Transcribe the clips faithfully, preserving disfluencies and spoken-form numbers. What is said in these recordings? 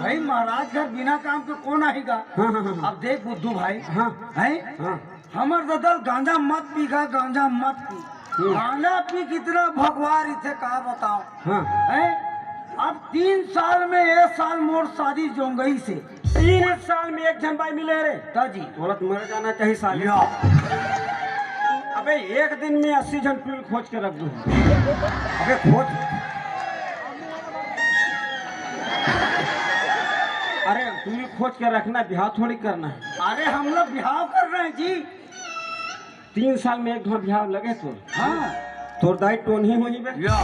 भाई, महाराज घर बिना काम के कोन आही गा? हाँ, हाँ, हाँ, हाँ। अब देख बुद्धू भाई, हाँ। हैं? हाँ। हमर ददा ल गांजा मत पी गा, गांजा मत पी। हम्म। गांजा पी कितना भगवा रहिथे, का बताओ? हाँ। हैं? अब तीन साल में, एक साल मोर शादी जोंगई से। तीन साल में एक झन बाई मिले रे। त जी। बोलत मर जाना चाहिए साले। या। अबे एक दिन में अस्सी झन टूरी खोज के रख दूं। अबे खोज। अरे टूरी खोज के रखना, बिहाव थोड़ी करना है। अरे हम लोग बिहाव कर रहे हैं जी। तीन साल में एक घांव बिहाव लगे तोर। हाँ। तोर दाई टोनही होही बे। या।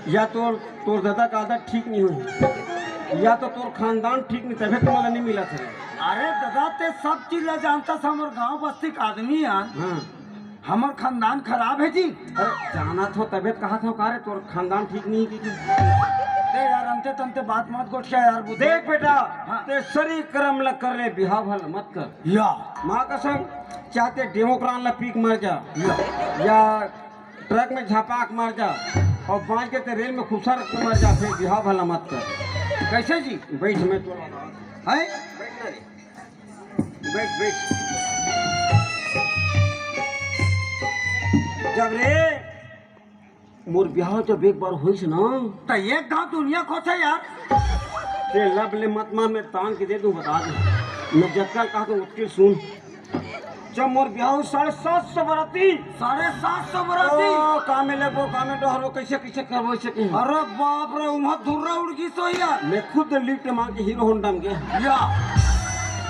या तोर, तोर ददा का आदत ठीक नहीं होही। या तो तोर खानदान ठीक नहीं, तभे तो मोला नहीं मिलत हे। अरे ददा, ते सब चीज ला जानथस, हमर गांव बस्ती के आदमी आन। हाँ। हमर खानदान खराब हे जी। अरे जानत हों तभे तो कहत हों का रे, तोर खानदान ठीक नहीं हे कि। ते यार अंते तंते बात मत गोठिया यार, बुद्धू। देख बेटा, हाँ। ते सरी करम ला कर ले, बिहाव भला मत कर। या। माँ कसम, चाहे ते डेमोक्रान ला पी के मर जा, या। या ट्रक में झपाक मर जा, अउ बांच के ते रेल में खुसर के मर जा, फेर बिहाव भला मत कर। कैसे जी? बैठ, मैं तोला बतावत हूँ। हैं? बैठ ना रे, बैठ, बैठ। जब रे मोर बिहाव जब एक बार होइस ना, त एक घांव दुनिया खोथे यार। ते लब ले मत मार, मैं तान के दे दूं, बता दूं। मैं जतका कहत हों ओतके सुन। जब मोर बिहाव होइस, साढ़े सात सौ बराती। साढ़े सात सौ बराती? ओ, का में लेबो, का में डोहरबो, कैसे, कैसे करबो, ऐसे कहीं। अरे बाप रे, उहाँ धुर्रा उड़ गिस होही यार। मैं खुद लिफ्ट मांग के हीरो होंडा में गे। या।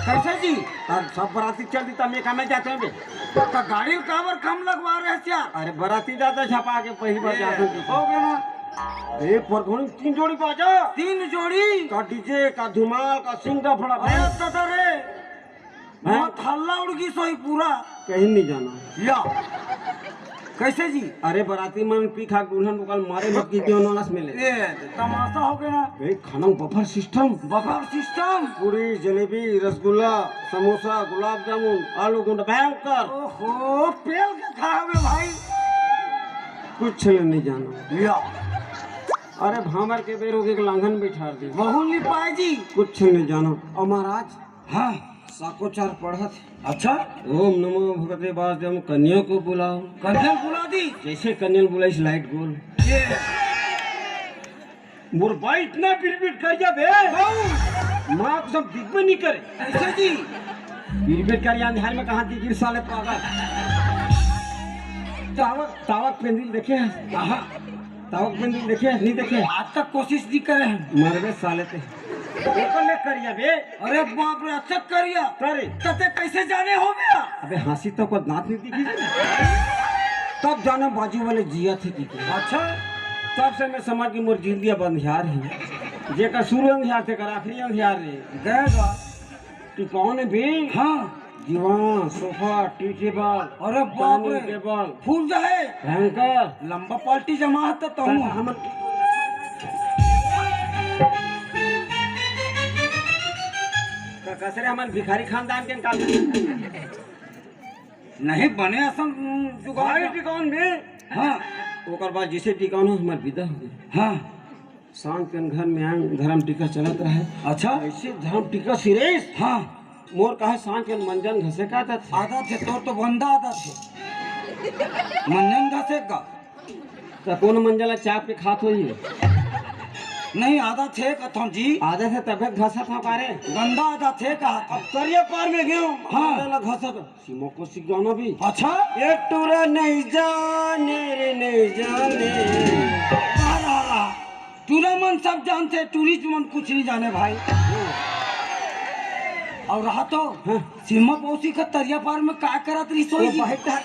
कैसे जी? अरे सब बराती चल दी, त मैं का में जात हों बे। त गाड़ी ल काबर कम लगवा रहे हस यार? अरे बराती जात हों झपा के, पहली बार ए, जात हों। हो गया ना। ए, परघोड़ी तीन जोड़ी बाजा। तीन जोड़ी? का डीजे, का धुमाल, का सिंगा फड़ा। अरे दादा रे, हैं? मत हल्ला उड़ गिस होही पूरा। कहीं नहीं जाना। या। कैसे जी? अरे बराती मन पी खा के दुल्हन को कल मारे मत की क्यों नलस मिले। ए, तमाशा हो गया ना। ए, खाना में बफर सिस्टम। Buffer system? पूरी, जलेबी, रसगुल्ला, समोसा, गुलाब जामुन, आलू गुंडा, भयंकर। ओहो, पेल के खावे भाई। कुछ ले नहीं जाना। या। अरे भांवर के बेर हो गए, लांघन बैठार दे। वहू नहीं पाए जी। कुछ नहीं जाना। और महाराज, हाँ। साकोचार पढ़त। अच्छा। ओम नमो भगवते वासुदेव, कन्या को बुलाओ। कन्या बुला दी। जैसे कन्या बुलाई, लाइट गोल। ये। मोर बाई इतना बिरबिट करिया बे। माँ कसम दिखबे नहीं करे। ऐसा जी। बिरबिट करिया अंधार में कहाँ दिखी साले पागल। तावक, तावक पेंदिल देखे हैं? कहाँ? तावक पेंदिल देखे हैं? नहीं देखे? आज तक कोशिश नहीं करे हैं। मरबे साले ते। ओकर ले करिया बे। अरे बाप रे, अच्छा करिया। करे। तते कैसे जाने हो गया? अबे हंसी तो को दांत नहीं दिखी। तब जाना बाजू वाले जिया थे कि। अच्छा। तब से मैं समझ के मोर जिंदगी अब अंधियार है। जेकर शुरू अंधियार थे, कर आखिरी अंधियार रे। गएगा। टिकाने भी। हाँ। दीवान, सोफा, टी टेबल, अरे बाप रे। Dining table. फूल जाए। भयंकर। लंबा पार्टी जमा है तो तुम। हम का कसरे हमन भिखारी खानदान के का नहीं बने असन जुगाड़ भाई का। टिकान में। हाँ। ओकर बाद जैसे टिकान हो, हमार विदा हो गए। हाँ। सांझ के घर में आए, धर्म टीका चलत रहे। अच्छा। ऐसे धर्म टीका सिरेस। हाँ। मोर कहे सांझ के मंजन घसे का आदत है। आदत है, तोर तो गंदा आदत है। मंजन घसे का? त कौन मंजन ला चाप के खात होई? नहीं, आदत है कथन जी। आदत है तबे घसत हो का रे? गंदा आदत है कहा था। अब करिया पार में गयो। हाँ। मंजन ला घसत। सीमा कौशिक गाना भी। अच्छा। ये टूरा नहीं जाने रे, नहीं जाने। वाह, वाह, वाह। टूरा मन सब जानते, टूरिस्ट मन कुछ नहीं जाने भाई। और रहा तो हाँ। सीमा पौसी का तरिया पार में का करत रही सोई वो जी? भाई का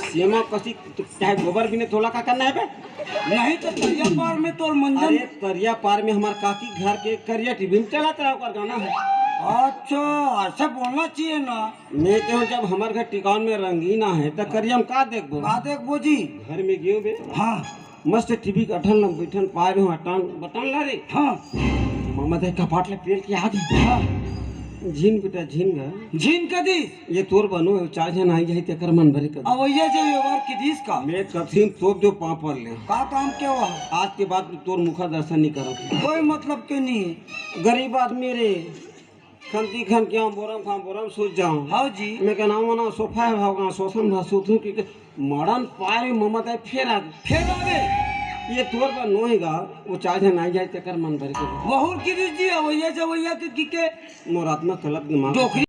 सीमा कौशिक तो चाहे गोबर बिने तोला का करना है बे? नहीं तो तरिया पार में तोर मंजन। अरे तरिया पार में हमार काकी घर के करिया टीवी में चलत रहा ओकर गाना है। अच्छा, ऐसा बोलना चाहिए ना। मैं कहूँ जब हमार घर टिकान में रंगीन आहे तो करिया में का देखबो? का देखबो जी? घर में गयो बे। हाँ। मस्त टीवी के अठन लग बैठन पाए रहो अटान बटन ला रे। हाँ। मामा दे कपाट ले पेल के आ गई। हाँ। झिन बेटा, झिन गा। झिन कदिस? ये तोर बनो हे, चार झन आई जाही, तेकर मन भरे कदिस। अवइया जे व्यवहार किदिस का? मैं कथिन तोप दो पाँव पर ले। का काम के हुआ? आज के बाद तोर मुखा दर्शन नहीं करत। कोई मतलब के नहीं। गरीब आदमी रे, खनती खन के आऊँ, बोरम खाऊँ, बोरम सूत जाऊँ। हाँ जी। मैं कहना मना सोफा है भाव का, सोसम भा सूतूँ कि मड़न पारे ममता फेर आ गए। फेर आ गए। ये तोर बनो हे गा, वो चार झन आई जाए, तेकर मन भरे के। वहुर किदिस जी, अवइया जवइया के की के। मोर आत्मा कलप के मार। डोकरी